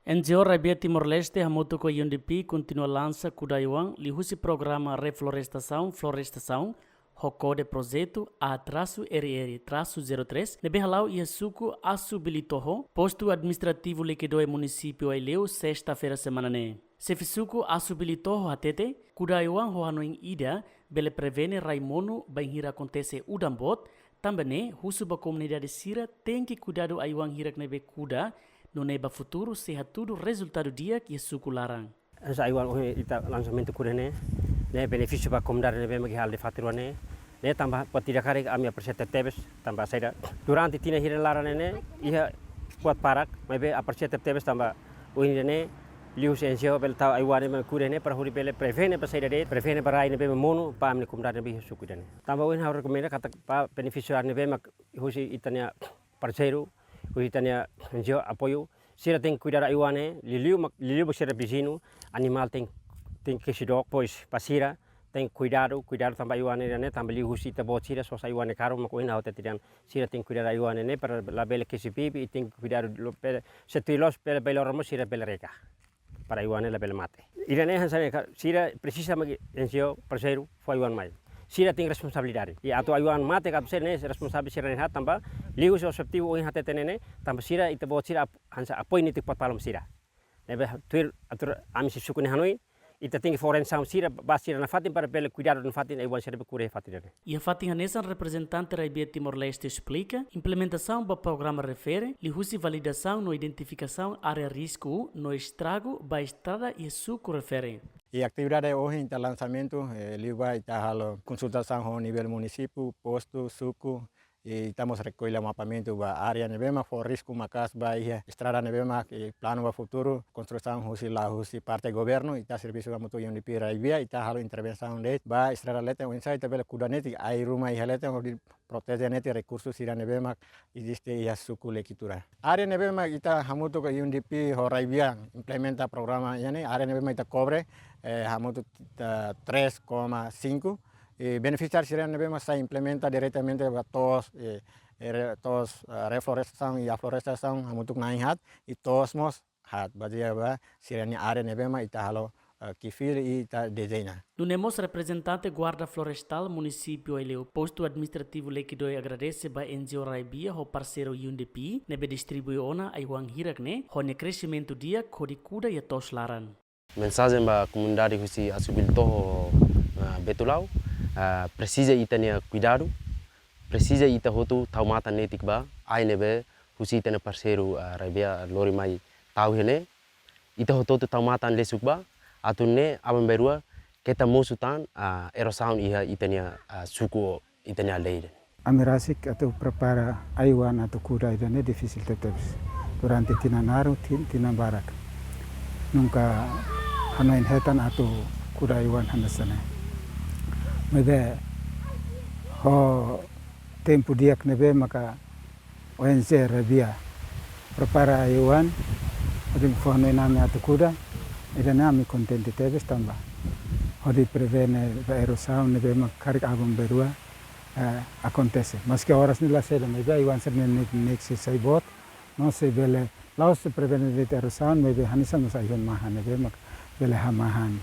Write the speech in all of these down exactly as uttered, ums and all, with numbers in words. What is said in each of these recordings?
N G O RAEBIA Timor-Leste hamutuk ho U N D P kontinua lansa kuda ai-oan liuhusi programa reflorestasaun, florestasaun, ho kode projetu A trasu R R trasu zero três, ne'ebé hala'o iha suku Asu Bilitoho, postu administrativu Lekidoe, munisípiu Aileu, sesta-feira semana ne'e. Xefe suku Asu Bilitoho hatete, kuda ai-oan ho hanoin ida bele prevene rai monu bainhira akontese udan boot, tanba ne'e husu ba komunidade sira tenke kuidadu ai-oan hirak ne'ebé kuda, nune'e ba futuru sei hatudu rezultadu di'ak iha suku laran. Hanesan ai-oan ohin ita lansamentu kuda ne'e, ne'e benefísiu ba komunidade ne'ebé mak iha halo de fatin rua ne'e. Ne'e tanba buat ida karik ami apresia tebetebes, tanba saida, durante tinan hira nia laran ne'e, iha buat barak, maibé apresia tebetebes tanba ohin ida ne'e, liuhusi N G O bele tau ai-oan ne'e mak kuda ne'e, para hodi bele prevene ba saida de'it, prevene ba rai ne'ebé mak monu ba ami-nia komunidade ne'ebé iha suku ida ne'e. Tanba ohin ha'u rekomenda katak ba benefisiáriu ne'ebé mak husi ita-nia parseiru, husi ita-nia N G O apoiu, sira tenke kuidadu ai-oan ne'e, liuliu mak, liuliu ba sira viziñu, animál tenke, tenke kesi dook, depois ba sira, tenke kuidadu, kuidadu tanba ai-oan ne'e, tanba liuhusi ita-boot sira sosa ai-oan ne'e karun, mak ohin ha'u hatete dehan, sira tenke kuidadu ai-oan ne'e, para labele kesi bibi, i tenke kuidadu lo bele, se tuir loos bele, bele loro mós sira bele rega. Para ai-oan ne'e labele mate. Ida ne'e hanesan ne'e ka, sira presiza mak N G O parseiru fó ai-oan mai. Sira tenke responsabilidade. I atu ai-oan mate ka atu saida ne'e responsavel sira-nia haat tanba liuhusi objetivu ohin hatete ne'e ne'e, tanba sira ita-boot sira ap-, hanesan apoiu netik potpalom sira. Ne'ebé tuir atu ami husi suku nia hanoin, ita tenke fó orientasaun sira ba sira nafatin para bele kuidadu nafatin ai-oan sira ne'ebé kuda iha fatin ne'e. Iha fatin hanesan, reprezentante RAEBIA Timor-Leste esplika, implementasaun ba programa refere liuhusi validasaun no identifikasaun área risku no estragu ba estrada iha suku refere. I atividade ohin ita lansamentu, eh, liu ba ita halo konsultasaun ho nivel munisípiu, postu, suku, i ita mós rekolla mapamentu ba área ne'ebé mak fó risku maka'as ba iha estrada ne'ebé mak, eh, planu ba futuru, konstrusaun husi la'o husi parte governu, ita servisu hamutuk U N D P RAEBIA, ita halo intervensaun de'it ba estrada leten, oinsá ita bele kuda netik ai-ruma iha leten, hodi proteje netik rekursu sira ne'ebé mak eziste iha suku Lekitura. Área ne'ebé mak ita hamutuk ho U N D P ho RAEBIA implementa programa ida ne'e, área ne'ebé mak ita kobre, eh, hamutuk, eh, três koma cinco, i benefisiáriu sira ne'ebé mak sai implementa diretamente ba to'os, eh, eh, re-, to'os, eh, reflorestasaun i aflorestasaun hamutuk na'in haat, i to'os mós haat, bazeia ba sira-nia área ne'ebé mak ita halo, eh, kifil i ita dezeña. Nune'e mós reprezentante Guarda Florestal Munisípiu Aileu, postu administrativu Lekidoe agradese ba N G O RAEBIA ho parseiru U N D P ne'ebé distribui ona ai-oan hirak ne'e, ho nia kresimentu di'ak hodi kuda iha to'os laran. Mensajen ba komunidade husi Asu Bilitoho, ah, Betulao, ah, presiza ita-nia kuidadu, presiza ita hotu tau matan netik ba ai ne'ebé husi ita-nia parseiru, ah, RAEBIA lori mai tau iha ne'e, ita hotu-hotu tau matan lesuk ba, atu nune'e aban-bainrua keta mosu tan, ah, erosaun iha ita-nia, ah, suku, ita-nia aldeia. Ami rasik atu prepara ai-oan atu kuda ida ne'e difisil tebetebes. Durante tinan naruk, tin-, tinan barak. Nunka hanoin hetan atu kuda ai-oan hanesan ne'e. Maibé ho tempu di'ak ne'ebé maka O N G RAEBIA prepara ai-oan, hodi fó hanoin ami atu kuda, ida ne'e ami kontente tebes tanba hodi prevene ba erosaun ne'ebé mak karik aban-bainrua, eh, akontese. Maski oras ne'e la sei la, maibé ai-oan sira-ne'e nek, nek sei sai boot, no sei bele, la'ós prevene de'it erosaun, maibé hanesan mós ai-hun mahan ne'ebé mak bele hamahan,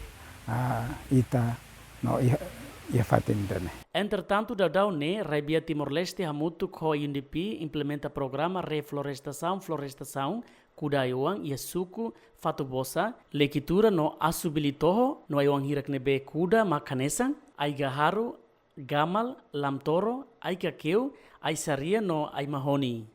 ah, ita no iha, iha fatin ida ne'e. Entretantu, daudaun ne'e, RAEBIA Timor-Leste hamutuk ho U N D P implementa programa reflorestasaun, florestasaun, kuda ai-oan iha suku Fatubosa, Lekitura no Asu Bilitoho, no ai-oan hirak ne'ebé kuda mak hanesan, ai-gaharu, gamal, lamtoro, ai-kakeu, ai-saria no ai-mahoni.